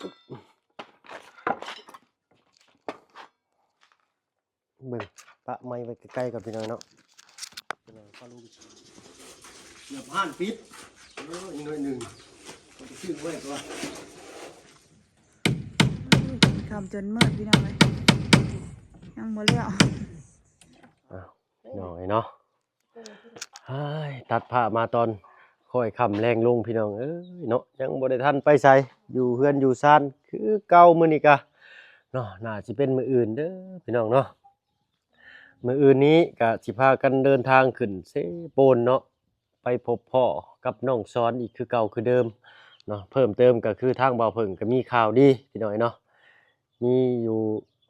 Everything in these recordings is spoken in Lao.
ເບິ່ງ ປະໄມ້ໄວ້ໃກ້ໆກ່ອນພີ່ນ້ອງເນາະ. ຢ່າຜ່ານປິດ ເອີ ອີກໜ້ອຍໜຶ່ງ ເຂົາຈະຊື້ໄວ້ກ່ອນ. ຄ່ຳຈົນມືດພີ່ນ້ອງເອີຍ ຍັງບໍ່ແລ້ວ. ອ້າວ ພີ່ນ້ອງເອີຍເນາະ ເຮີ້ຍ ຕັດພາບມາຕອນຄ່ອຍຄ່ຳແລງລົງພີ່ນ້ອງເອີຍເນາະ ຍັງບໍ່ໄດ້ທັນໄປໃສ ຢູ່ເຮືອນຢູ່ຊານຄືເກົ່າ. ມື້ນີ້ກະເນາະ ໜ້າຊິເປັນມື້ອື່ນເດີພີ່ນ້ອງເນາະ. ມື້ອື່ນນີ້ກະຊິພາກັນເດີນທາງຂຶ້ນເຊໂປນເນາະ ໄປພົບພໍ້ກັບນ້ອງສອນອີກຄືເກົ່າຄືເດີມເນາະ. ເພີ່ມເຕີມກະຄືທາງບ່າວເຜິ້ງກະມີຂ່າວດີພີ່ນ້ອງເນາະ ມີຢູ່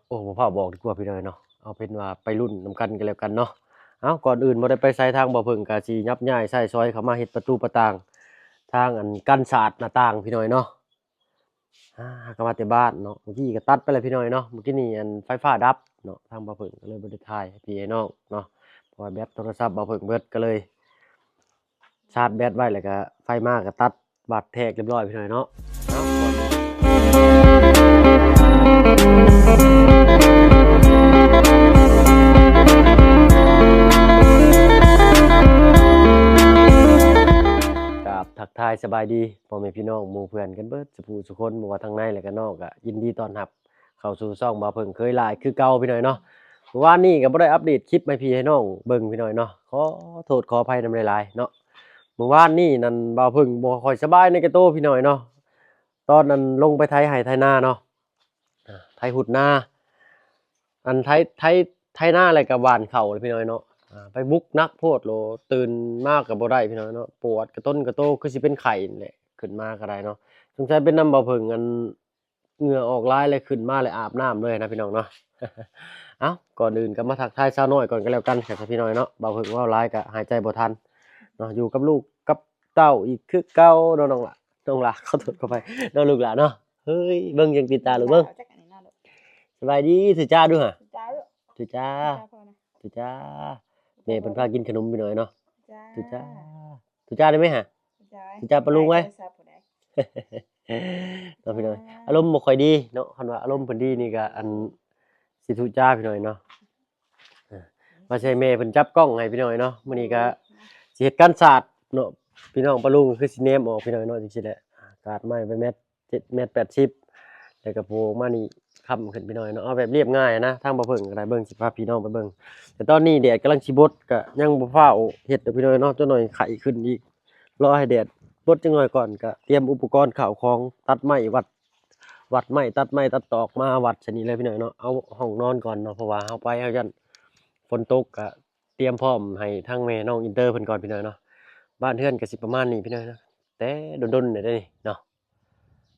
ໂອ້ ບໍ່ຟ້າວບອກດີກວ່າພີ່ນ້ອງເນາະ ເອົາເປັນວ່າໄປລຸ້ນນຳກັນກໍແລ້ວກັນເນາະ. ເອົ້າ ກ່ອນອື່ນບໍ່ໄດ້ໄປໃສ ທາງບ່າວເຜິ້ງກະຊິຫຍັບຍ້າຍໃຊ້ສອຍເຂົ້າມາເຮັດປະຕູປະຕ່າງ ທາງອັນກັນສາດໜ້າຕ່າງພີ່ນ້ອງເນາະ. ອ່າ ຫາກະມາແຕ່ບ້ານເນາະ ມື້ກີ້ກະຕັດໄປແລ້ວພີ່ນ້ອງເນາະ. ມື້ກີ້ນີ້ອັນໄຟຟ້າດັບເນາະ ທາງບ່າວເຜິ້ງກະເລີຍບໍ່ໄດ້ຖ່າຍໃຫ້ພີ່ໃຫ້ນ້ອງເນາະ ເພາະວ່າແບັດໂທລະສັບບ່າວເຜິ້ງເບິດ ກະເລີຍຊາດແບັດໄວ້ ແລ້ວກະໄຟມາກະຕັດ ບາດແທກຮຽບຮ້ອຍພີ່ນ້ອງເນາະ. ກາບທັກທາຍສະບາຍດີພໍ່ແມ່ພີ່ນ້ອງໝູ່ເພື່ອນກັນເບິດສູ່ຜູ້ສູ່ຄົນ ບໍ່ວ່າທາງໃນ ແລະກະນອກ ກະຍິນດີຕ້ອນຮັບເຂົ້າສູ່ຊ່ອງບ່າວເຜິ້ງເຄີຍຫຼາຍຄືເກົ່າພີ່ນ້ອງເນາະ. ມື້ວານນີ້ກະບໍ່ໄດ້ອັບເດດຄລິບໃຫ້ພີ່ໃຫ້ນ້ອງເບິ່ງພີ່ນ້ອງເນາະ ຂໍໂທດຂໍອະໄພນຳຫຼາຍໆເນາະ. ມື້ວານນີ້ນັ້ນບ່າວເຜິ້ງບໍ່ຄ່ອຍສະບາຍໃນກະໂຕພີ່ນ້ອງເນາະ ຕອນນັ້ນລົງໄປໄຖໄຮ່ໄຖນາເນາະ ອ່າ ໄຖຫຸດນາ ອັນໄຖ ໄຖ ໄຖນາແລ້ວກະຫວ່ານເຂົ້າແຫຼະພີ່ນ້ອງເນາະ. ອ່າ ໄປບຸກໜັກໂພດໂລ ຕື່ນມາກະບໍ່ໄດ້ພີ່ນ້ອງເນາະ ປວດກະຕົນກະໂຕ ຄືຊິເປັນໄຂ້ນີ້ແຫຼະ ຂຶ້ນມາກະໄດ້ເນາະ. ສົງໄສເປັນນຳບ່າວເຜິ້ງ ອັນເຫື່ອອອກຫຼາຍ ແລ້ວຂຶ້ນມາແລ້ວອາບນ້ຳເລີຍນະພີ່ນ້ອງເນາະ. ເອົ້າ ກ່ອນອື່ນກະມາທັກທາຍສາວນ້ອຍກ່ອນກະແລ້ວກັນ ຄັນຊະພີ່ນ້ອງເນາະ ບ່າວເຜິ້ງເວົ້າຫຼາຍກະຫາຍໃຈບໍ່ທັນເນາະ. ຢູ່ກັບລູກກັບເຕົ້າອີກຄືເກົ່າເນາະ ນ້ອງຫຼ້າ ນ້ອງຫຼ້າ ຂໍໂທດຂໍອະໄພເນາະ ລູກຫຼ້າເນາະ. ເຮີ້ຍ ເບິ່ງຫຍັງຕິດຕາລູກເບິ່ງ. ສະບາຍດີ ຖືຈ້າດູຫາ ຖືຈ້າ ຖືຈ້າ. ແມ່ເພິ່ນພາກິນຂະໜົມພີ່ນ້ອງເນາະ ຖືຈ້າ ຖືຈ້າໄດ້ໄໝຫາ ຖືຈ້າປະລຸງໄວ້ເນາະພີ່ນ້ອງ. ອາລົມບໍ່ຄ່ອຍດີເນາະ ຄັນວ່າອາລົມເພິ່ນດີນີ້ກະ ອັນ ຊິຖືຈ້າພີ່ນ້ອງເນາະ. ເອີ ວ່າຊິໃຫ້ແມ່ເພິ່ນຈັບກ້ອງໃຫ້ພີ່ນ້ອງເນາະ. ມື້ນີ້ກະຊິເຮັດການສາດເນາະ ພີ່ນ້ອງ ປະລຸງກະຄືຊິແນມອອກພີ່ນ້ອງເນາະ ຈັ່ງຊີ້ແຫຼະ. ກາດໄມ້ໄປແມັດ ເຈັດແມັດແປດສິບ ແລ້ວກະໂພອອກມານີ້ຄ້ຳຂຶ້ນພີ່ນ້ອງເນາະ. ເອົາແບບລຽບງ່າຍນະ ທາງບ່າວເຜິ້ງກະໄດ້ເບິ່ງ ຊິພາພີ່ນ້ອງໄປເບິ່ງ. ແຕ່ຕອນນີ້ແດດກຳລັງຊິບົດ ກະຍັງບໍ່ຟ້າວເຮັດດອກພີ່ນ້ອງເນາະ ຈັກໜ້ອຍໄຂ້ຂຶ້ນອີກ ລໍໃຫ້ແດດບົດຈັກໜ້ອຍກ່ອນ ກະຕຽມອຸປະກອນເຂົ້າຂອງ ຕັດໄມ້ວັດ ວັດໄມ້ ຕັດໄມ້ຕັດຕອກມາວັດຊະນີ້ເລີຍພີ່ນ້ອງເນາະ. ເອົາຫ້ອງນອນກ່ອນເນາະ ເພາະວ່າເຮົາໄປເຮົາຢ້ານຝົນຕົກ ກະຕຽມພ້ອມໃຫ້ທາງແມ່ນ້ອງອິນເຕີເພິ່ນກ່ອນພີ່ນ້ອງເນາະ. ບ້ານເຮືອນກະຊິປະມານນີ້ພີ່ນ້ອງເນາະ ແຕ່ດົນໆແລ້ວເດ້ນີ້ເນາະ.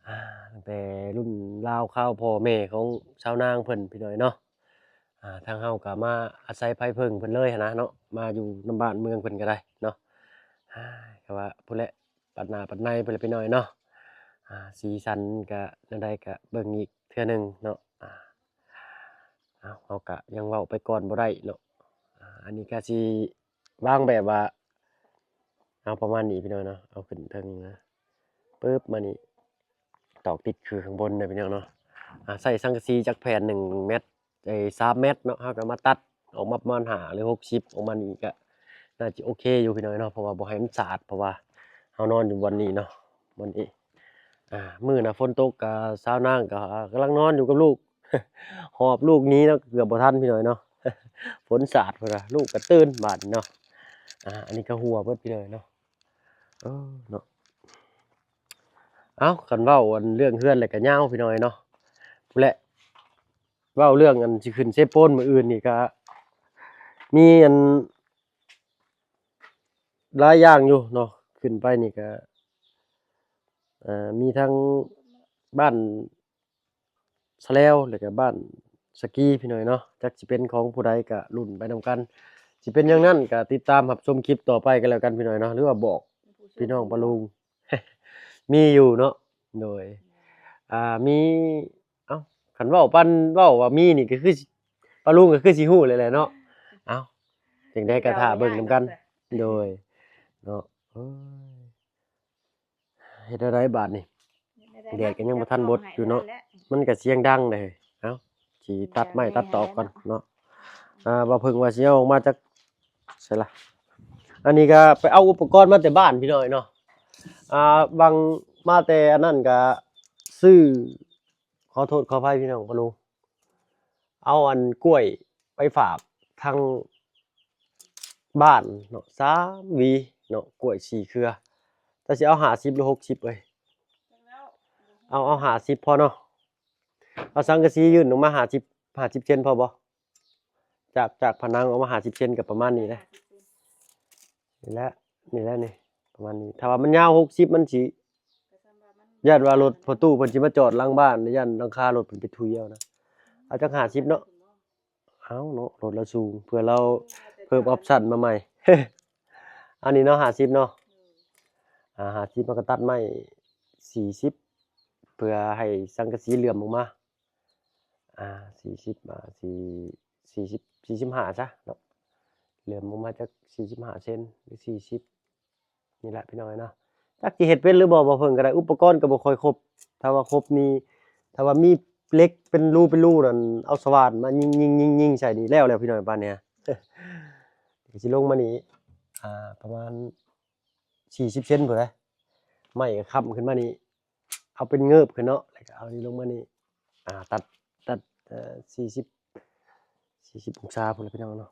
ອ່າ ຕັ້ງແຕ່ລຸ້ນລາວຄາວພໍ່ແມ່ຂອງຊາວນາງເພິ່ນພີ່ນ້ອງເນາະ. ອ່າ ທາງເຮົາກະມາອາໄສໄພເພິ່ງເພິ່ນເລີຍຫັ້ນນະເນາະ ມາຢູ່ນຳບ້ານເມືອງເພິ່ນກະໄດ້ເນາະ. ອ່າ ກະວ່າພຸ້ນແຫຼະ ປັດໜ້າປັດໃນພຸ້ນແຫຼະພີ່ນ້ອງເນາະ. ອ່າ ສີສັນກະແນວໃດກະເບິ່ງອີກເທື່ອໜຶ່ງເນາະ. ອ່າ ເຮົາ ເຮົາກະຍັງເວົ້າໄປກ່ອນບໍ່ໄດ້ເນາະ. ອ່າ ອັນນີ້ກະຊິວາງແບບວ່າ ເອົາປະມານນີ້ພີ່ນ້ອງເນາະ ເອົາຂຶ້ນເທິງນະ ປຶບ ມານີ້ ຕອກຕິດຄືຂ້າງບົນນະພີ່ນ້ອງເນາະ. ອ່າ ໃຊ້ສັງກະສີຈັກແຜ່ນ ໜຶ່ງແມັດ ເອີ ສາມແມັດເນາະ ເຮົາກະມາຕັດອອກມາປະມານຫ້າ ຫຼື ຫົກສິບ ອອກມານີ້ກະໜ້າຈະໂອເຄຢູ່ພີ່ນ້ອງເນາະ ເພາະວ່າບໍ່ໃຫ້ມັນສາດ ເພາະວ່າເຮົານອນຢູ່ບ່ອນນີ້ເນາະ ບ່ອນນີ້. ອ່າ ມື້ນະຝົນຕົກກະ ສາວນາງກະກຳລັງນອນຢູ່ກັບລູກ ຫອບລູກໜີເນາະ ເກືອບບໍ່ທັນພີ່ນ້ອງເນາະ ຝົນສາດພຸ້ນນະ ລູກກະຕື່ນບາດນີ້ເນາະ. ອ່າ ອັນນີ້ກະຮົ່ວເບິດພີ່ນ້ອງເນາະ ເອີເນາະ. ເອົ້າ ຄັນເວົ້າອັນເລື່ອງເຮືອນແລ້ວກະຍາວພີ່ນ້ອງເນາະ ພຸ້ນແຫຼະ ເວົ້າເລື່ອງອັນຊິຂຶ້ນເຊໂປນມື້ອື່ນນີ້ກະມີອັນຫຼາຍຢ່າງຢູ່ເນາະ ຂຶ້ນໄປນີ້ກະ ເອີ ມີທັງບ້ານ ສະແລວ ແລ້ວກະບ້ານສະກີພີ່ນ້ອງເນາະ. ຈັກຊິເປັນຂອງຜູ້ໃດກະລຸ້ນໄປນຳກັນ ຊິເປັນຢ່າງນັ້ນກະຕິດຕາມຮັບຊົມຄລິບຕໍ່ໄປກັນແລ້ວກັນພີ່ນ້ອງເນາະ ຫຼືວ່າບອກພີ່ນ້ອງປະລຸງ ມີຢູ່ເນາະ. ໂດຍ ອ່າ ມີ ເອົ້າ ຄັນເວົ້າປານເວົ້າວ່າມີນີ້ກະຄືປະລຸງກະຄືຊິຮູ້ແລ້ວແຫຼະເນາະ. ເອົ້າ ຈັ່ງໃດກະຖ້າເບິ່ງນຳກັນ ໂດຍເນາະ. ເອີຍ ເຮັດແນວໃດບາດນີ້? ແດດກໍຍັງບໍ່ທັນເບິດຢູ່ເນາະ ມັນກໍສຽງດັງເດ້. ເອົ້າ ຊິຕັດໄມ້ຕັດຕອກກ່ອນເນາະ. ອ່າ ບ່າວເພິ່ງວ່າຊິເອົາອອກມາຈາກ ໃສລະ? ອັນນີ້ກໍໄປເອົາອຸປະກອນມາແຕ່ບ້ານພີ່ນ້ອງເນາະ. ອ່າ ບາງ ມາແຕ່ອັນນັ້ນກໍຊື້ ຂໍໂທດຂໍອະໄພພີ່ນ້ອງ ປາລຸງ ເອົາອັນກ້ວຍໄປຝາກທາງບ້ານເນາະ ສາມຫວີເນາະ ກ້ວຍສີ່ເຄືອ. ຈະຊິເອົາຫ້າສິບຫຼືຫົກສິບເອີຍ? ເອົາ ເອົາຫ້າສິບພໍເນາະ. ເອົາສັງກະສີຍື່ນອອກມາຫ້າສິບ ຫ້າສິບເຊັນພໍບໍ່? ຈາກ ຈາກຜະໜັງອອກມາຫ້າສິບເຊັນກໍປະມານນີ້ແຫຼະ. ນີ້ແຫຼະ ນີ້ແຫຼະນີ້ ປະມານນີ້. ຖ້າວ່າມັນຍາວຫົກສິບ ມັນຊິ ຢ້ານວ່າລົດພໍ່ຕູ້ເພິ່ນຊິມາຈອດຫຼັງບ້ານ ຢ້ານຫຼັງຄາລົດເພິ່ນໄປທຸຍເອົານະ. ເອົາຈັກຫ້າສິບເນາະ. ເອົາເນາະ ລົດລາວສູງ ເພື່ອລາວເພີ່ມອອບຊັນມາໃໝ່. ອັນນີ້ເນາະ ຫ້າສິບເນາະ. ອ່າ ຫ້າສິບ ເຮົາກໍຕັດໄມ້ສີ່ສິບ ເພື່ອໃຫ້ສັງກະສີເຫຼື່ອມອອກມາ. ອ່າ ສີ່ສິບ ອ່າ ສີ່ ສີ່ສິບ ສີ່ສິບຫ້າຊະເນາະ ເຫຼື່ອມອອກມາຈັກສີ່ສິບຫ້າເຊັນຫຼືສີ່ສິບ ນີ້ແຫຼະພີ່ນ້ອງເອີຍເນາະ. ຈັກຊິເຮັດເປັນຫຼືບໍ່ ບໍ່ເພິ່ງກໍໄດ້ ອຸປະກອນກໍບໍ່ຄ່ອຍຄົບ. ຖ້າວ່າຄົບນີ້ ຖ້າວ່າມີເຫຼັກເປັນຮູເປັນຮູນັ້ນ ເອົາສະຫວ່ານມາຍິງໆໆໃສ່ນີ້ແລ້ວແລ້ວພີ່ນ້ອງ ປານນີ້. ກໍຊິລົງມານີ້ ອ່າ ປະມານ ສີ່ສິບເຊັນພຸ້ນແຫຼະ ໄມ້ກໍຄ້ຳຂຶ້ນມານີ້ ເອົາເປັນເງີບຂຶ້ນເນາະ ແລ້ວກໍເອົານີ້ລົງມານີ້ ອ່າ ຕັດ ຕັດ ເອີ ສີ່ສິບ ສີ່ສິບອົງສາພຸ້ນແຫຼະພີ່ນ້ອງເນາະ.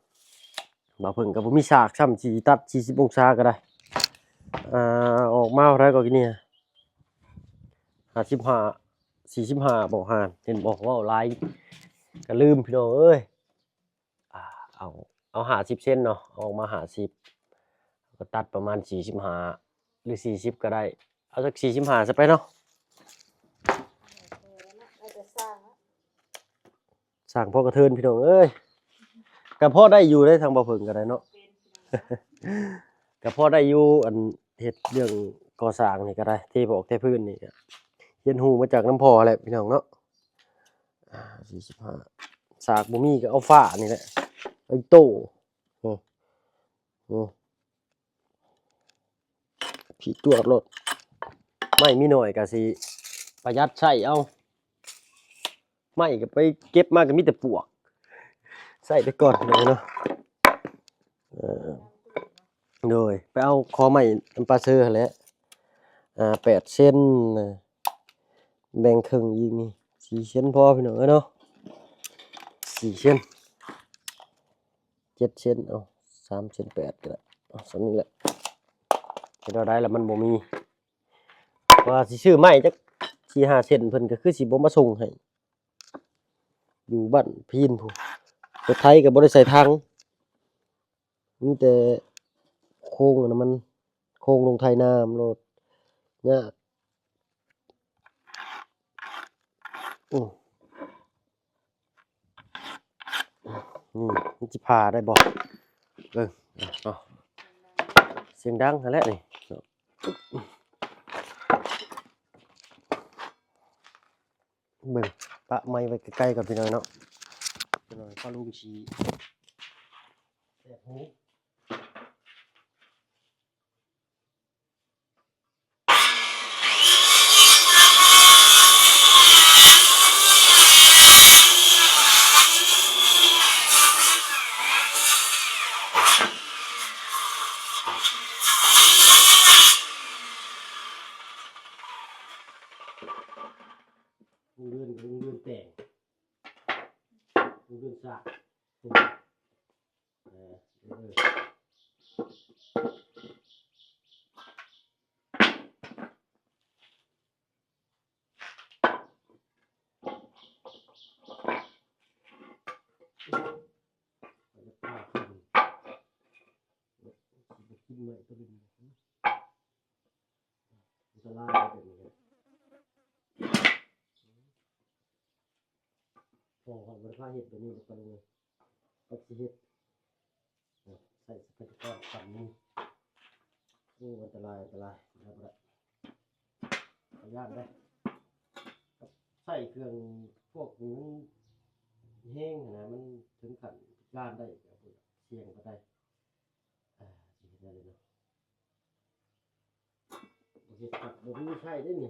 ບ່າວເພິ່ງກໍບໍ່ມີສາກຊ້ຳ ຊິຕັດສີ່ສິບອົງສາກໍໄດ້. ອ່າ ອອກມາເທົ່າໃດກໍກີ້ນີ້ ຫ້າສິບຫ້າ ສີ່ສິບຫ້າບໍ່ຫານ ເຫັນບໍ່ ເວົ້າຫຼາຍກໍລືມພີ່ນ້ອງເອີຍ. ອ່າ ເອົາ ເອົາຫ້າສິບເຊັນເນາະ ເອົາອອກມາຫ້າສິບ ກໍຕັດປະມານສີ່ສິບຫ້າ ຫຼືສີ່ສິບກໍໄດ້ ເອົາຈັກສີ່ສິບຫ້າຊະໄປເນາະ. ເອີ ແລ້ວແຕ່ຊ່າງເນາະ ຊ່າງພໍກະເທີນພີ່ນ້ອງເອີຍ. ກໍພໍໄດ້ຢູ່ເດ້ ທາງບ່າວເພິ່ງກໍໄດ້ເນາະ ກໍພໍໄດ້ຢູ່ ອັນເຮັດເລື່ອງກໍ່ສ້າງນີ້ກໍໄດ້ ເທບອກເທພື້ນນີ້ກໍຮຽນຮູ້ມາຈາກນຳພໍ່ແຫຼະພີ່ນ້ອງເນາະ. ອ່າ ສີ່ສິບຫ້າ ສາກບໍ່ມີກໍເອົາຝານີ້ແຫຼະ ໄອ້ໂຕ້ ນີ້ ນີ້ ຜີດຈວດໂລດ. ໄມ້ມີໜ້ອຍກໍຊິປະຢັດໃຊ້ເອົາ ໄມ້ກໍໄປເກັບມາກໍມີແຕ່ປວກ ໃຊ້ໄປກ່ອນເນາະ. ເອີ ໂດຍ ໄປເອົາຂໍໄມ້ນຳປາເຊີຫັ້ນແຫຼະ ອ່າ ແປດເຊັນ ແບ່ງເຄິ່ງອີກນີ້ ສີ່ເຊັນພໍພີ່ນ້ອງເອີຍເນາະ ສີ່ເຊັນ ເຈັດເຊັນ ເອົາ ສາມເຊັນແປດກໍໄດ້ ເອົາສ່ຳນີ້ແຫຼະ. ເຮັດແນວໃດລະມັນບໍ່ມີ ວ່າຊິຊື້ໄມ້ຈັກສີ່ຫ້າເຊັນ ເພິ່ນກໍຄືຊິບໍ່ມາສົ່ງໃຫ້ ຢູ່ບ້ານພີນພຸ້ນ ລົດໄຖກໍບໍ່ໄດ້ໃສ່ຖັງ ມີແຕ່ໂຄ້ງອັນນັ້ນມັນ ໂຄ້ງລົງໄຖນາໂລດ ຍາກ. ອື ນີ້ມັນຊິຜ່າໄດ້ບໍ່ ເບິ່ງເນາະ ສຽງດັງຫັ້ນແຫຼະນີ້. ເບິ່ງ ປະໄມ້ໄວ້ໃກ້ໆກ່ອນພີ່ນ້ອງເນາະ ຈັກໜ້ອຍປ້າລຸງຊິແສບຫູ. ໂຮງຮຽນ ໂຮງຮຽນແຕ່ງ ໂຮງຮຽນສາກ ເອີ ເອີ ອັນຕະລາຍເດ້ນີ້ ພໍ່ຂ້ອຍບໍ່ໄດ້ພາເຮັດແບບນີ້ ປາລຸງເອີຍ ປາຊິເຮັດ ໃຊ້ຊັບພະຍາກອນສ່ຳນີ້ ໂອ້ ອັນຕະລາຍ ອັນຕະລາຍ ບໍ່ໄດ້ ບໍ່ໄດ້ ຂ້ອຍຢ້ານເດ້ ໃຊ້ເຄື່ອງພວກນີ້ມັນແຮງຫັ້ນນະ ມັນເຖິງຂັ້ນພິການໄດ້ ກໍບໍ່ຢາກສ່ຽງປານໃດ. ອ່າ ຊິເຮັດແນວໃດເນາະ? ບໍ່ເຮັດຄັກ ບໍ່ມີໃຊ້ເດ້ນີ້.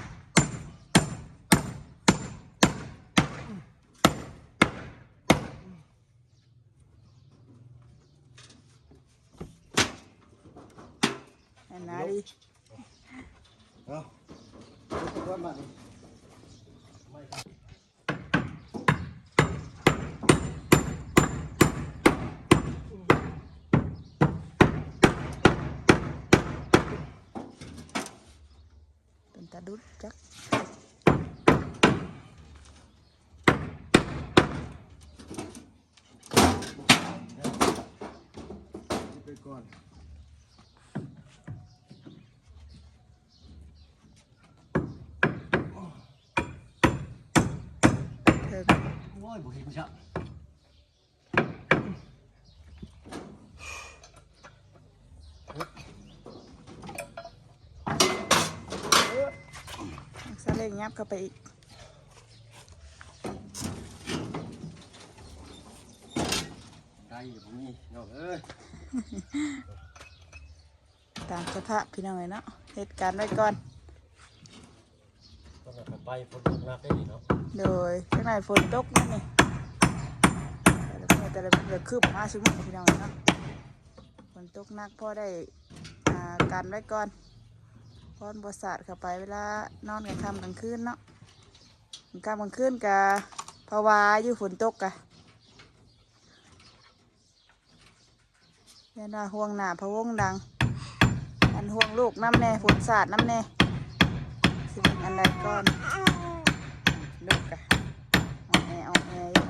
ຫາດີ ເອົາ ເອົາກ່ອນບາດນີ້. ເປັນຕາດຸດຈັກ ໄປກ່ອນ. ໂອ້ຍ ບໍ່ເຫັນຊ້ຳ. ສາເລັງຫຍັບເຂົ້າໄປອີກ. ໄດ້ຢູ່ ບໍ່ມີ ນ້ອງເອີຍ. ຕາມສະພາບພີ່ນ້ອງເອີຍເນາະ ເຮັດການໄວ້ກ່ອນ. ຕ້ອງໄປ ໄປຝົນຕົກໜັກເດ້ນີ້ເນາະ. ໂດຍ ທາງໃນຝົນຕົກນຳນີ້ ແຕ່ລະມື້ ແຕ່ລະມື້ ຄືບມາຊຸມື້ພີ່ນ້ອງເອີຍເນາະ. ຝົນຕົກໜັກພໍໄດ້ ອ່າ ກັນໄວ້ກ່ອນ ພໍມັນບໍ່ສາດເຂົ້າໄປເວລານອນກາງຄ່ຳກາງຄືນເນາະ. ກາງຄ່ຳກາງຄືນກະພະວາຢູ່ ຝົນຕົກກະ ຢ້ານວ່າຫ່ວງໜ້າພະວົງດັງ ອັນຫ່ວງລູກນຳແດ່ ຝົນສາດນຳແດ່ ຊິເປັນອັນໃດກ່ອນ. ລູກກະອອແອ ອອແອຢູ່.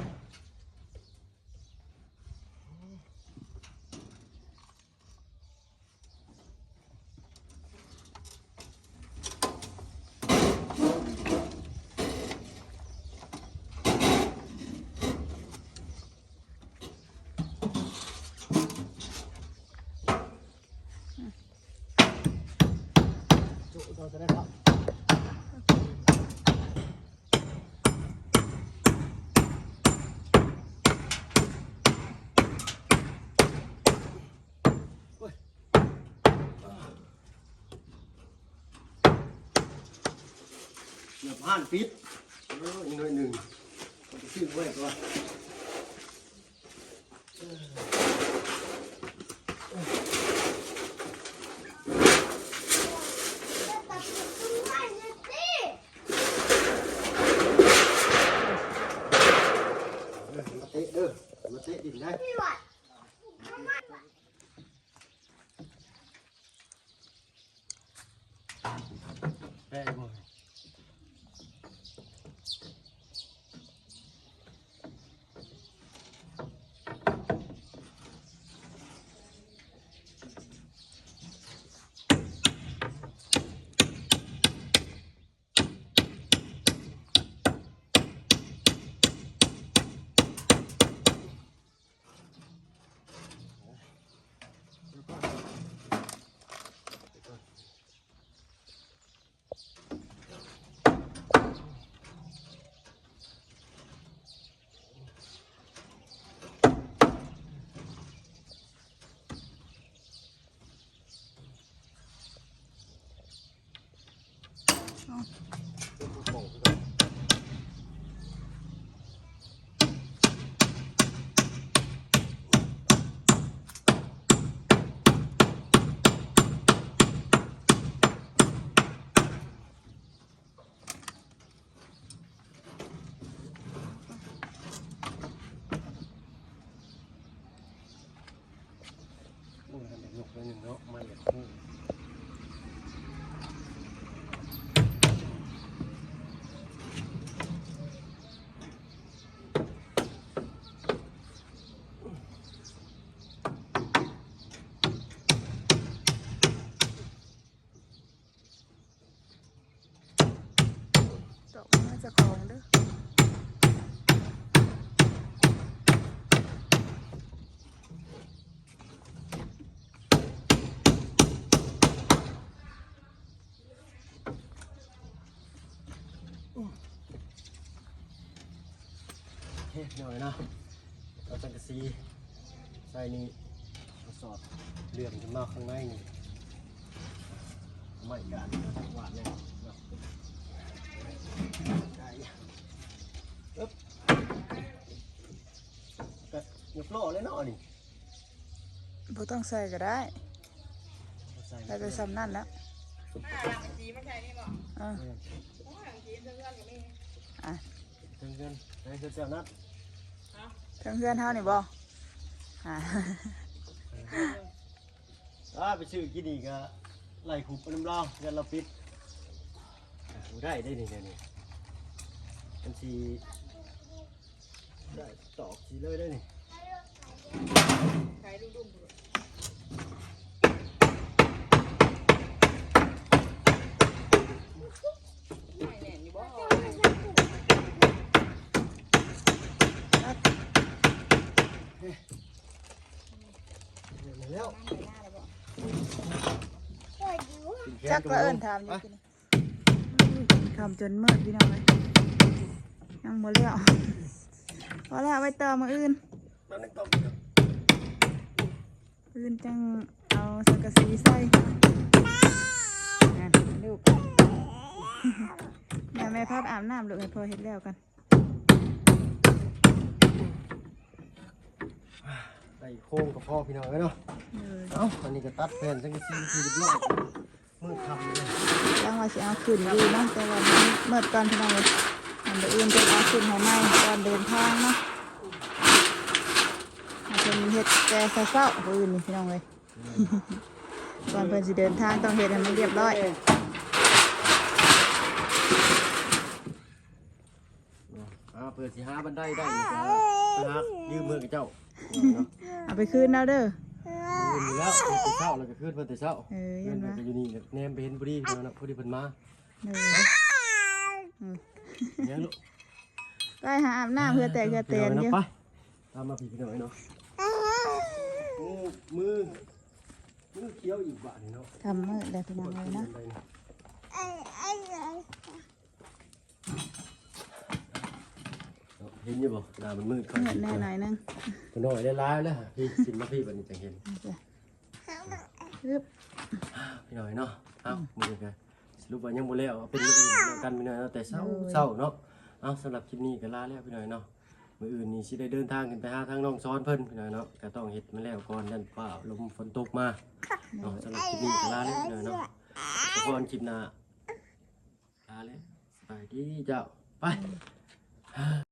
ໂອ້ຍ ເກືອບຮ້ານປິດ. ເອີ ອີກໜ້ອຍໜຶ່ງ ເອົາໄປຊື້ໄວ້ກ່ອນ. ເອີ ມາເຕະເດີ ມາເຕະດິນໄດ້. ແປະບໍ່? ໂອ້ຍ ທັນໄດ້ຍົກໜ້ອຍໜຶ່ງເນາະ ໄມ້ຢາກໂຄ້ງ. ດອກໄມ້ເຈົ້າຂອງເດີ. ໂອເຄ ພີ່ນ້ອງເອີຍເນາະ ເອົາສັງກະສີໃສ່ນີ້ ກະສອບເລື່ອນຂຶ້ນມາຂ້າງໃນນີ້ ໄມ້ການຫວາດແລ້ວເນາະ ໄດ້ ອຶບ ກະຍົກລໍ້ເລີຍເນາະນີ້ ບໍ່ຕ້ອງໃສ່ກະໄດ້ ໃສ່ ໄປສ່ຳນັ້ນແລ້ວ ອ່າ ຫຼັງສີມາໃສ່ນີ້ບໍ່? ເອີ ອ່າ ເທິງເຮືອນ ໃນເຮືອນເຈົ້ານັ້ນ ເທິງເຮືອນເຮົານີ້ບໍ່? ອ່າ ອ່າ ໄປຊື້ກິນນີ້ກະໄລ່ຂຸບນຳລາວ ຢ້ານລາວປິດ ບໍ່ໄດ້ເດ້ນີ້ ແນວນີ້ ມັນຊິ ໄດ້ຕອກຊິເລີຍໄດ້ນີ້ ແລ້ວ ຈັກລະເອີ້ນຖາມຢູ່ ກິນ ຄ່ຳຈົນມືດພີ່ນ້ອງເອີຍ ຍັງບໍ່ແລ້ວ ພໍແລ້ວ ໄວ້ຕໍ່ມື້ອື່ນ ມື້ອື່ນຈັ່ງເອົາສັງກະສີໃສ່ ນັ້ນລູກ ແມ່ ແມ່ພາໄປອາບນ້ຳລູກ ໃຫ້ພໍ່ເຮັດແລ້ວກ່ອນ ໄດ້ໂຄງກະພໍພີ່ນ້ອງເອີຍເນາະ ເອີ ເອົ້າ ອັນນີ້ກະຕັດແຜ່ນສັງກະສີເປັນທີ່ຮຽບຮ້ອຍ ມືດຄ່ຳເລີຍ ຍັງວ່າຊິເອົາຂຶ້ນຢູ່ເນາະ ແຕ່ວ່າມັນມືດກ່ອນພີ່ນ້ອງເອີຍ ອັນມື້ອື່ນເພິ່ນເອົາຂຶ້ນໃຫ້ໃໝ່ກ່ອນເດີນທາງເນາະ ໃຫ້ເພິ່ນເຮັດແຕ່ເຊົ້າໆ ມື້ອື່ນນີ້ພີ່ນ້ອງເອີຍ ກ່ອນເພິ່ນຊິເດີນທາງຕ້ອງເຮັດໃຫ້ມັນຮຽບຮ້ອຍ. ອ່າ ເພື່ອຊິຫາບັນໄດໄດ້ນີ້ກະໄປຫາຢືມເຮືອນເຂົາເຈົ້າ ເອົາໄປຄືນລາວເດີ ຄືນຢູ່ແລ້ວ ແຕ່ເຊົ້າແລ້ວກະຄືນເພິ່ນແຕ່ເຊົ້າ ເອີ ເຮືອນເພິ່ນກະຢູ່ນີ້ ແນມໄປເຫັນພໍດີເນາະ ພໍດີເພິ່ນມາ ເອີ ຫຍັງລູກ ໄປຫາອາບນ້ຳ ເຫື່ອແຕກເຫື່ອແຕນຢູ່ ໄປ ຕາມມາພີ່ນ້ອງເນາະ ມື ມື ມືຂຽວອີກບາດນີ້ເນາະ ຄ່ຳມືດແລ້ວພີ່ນ້ອງເອີຍເນາະ. ເນາະ ເຫັນຢູ່ບໍ່? ໜ້າມັນມືດ ມືດແດ່ໜ້ອຍໜຶ່ງ ຕົວນ້ອຍຫຼາຍໆແລ້ວ ພີ່ ຂຶ້ນມາພີ່ ບັດນີ້ຈັ່ງເຫັນ ຮຶບ ພີ່ນ້ອງເນາະ ເອົ້າ ມື້ນີ້ກະສະຫຼຸບວ່າຍັງບໍ່ແລ້ວ ເອົາເປັນມື້ອື່ນແລ້ວກັນພີ່ນ້ອງເນາະ ແຕ່ເຊົ້າ ໂດຍ ເຊົ້າເນາະ ເອົ້າ ສຳລັບຄລິບນີ້ກະລາແລ້ວພີ່ນ້ອງເນາະ ມື້ອື່ນນີ້ຊິໄດ້ເດີນທາງຂຶ້ນໄປຫາທາງນ້ອງສອນເພິ່ນພີ່ນ້ອງເນາະ ກະຕ້ອງເຮັດມາແລ້ວກ່ອນ ຢ້ານຟ້າວລົມຝົນຕົກມາ ໂດຍ ເນາະ ສຳລັບຄລິບນີ້ກະລາແລ້ວພີ່ນ້ອງເນາະ ພໍກັນຄລິບໜ້າ ລາແລ້ວ ສະບາຍດີເຈົ້າ ໄປ.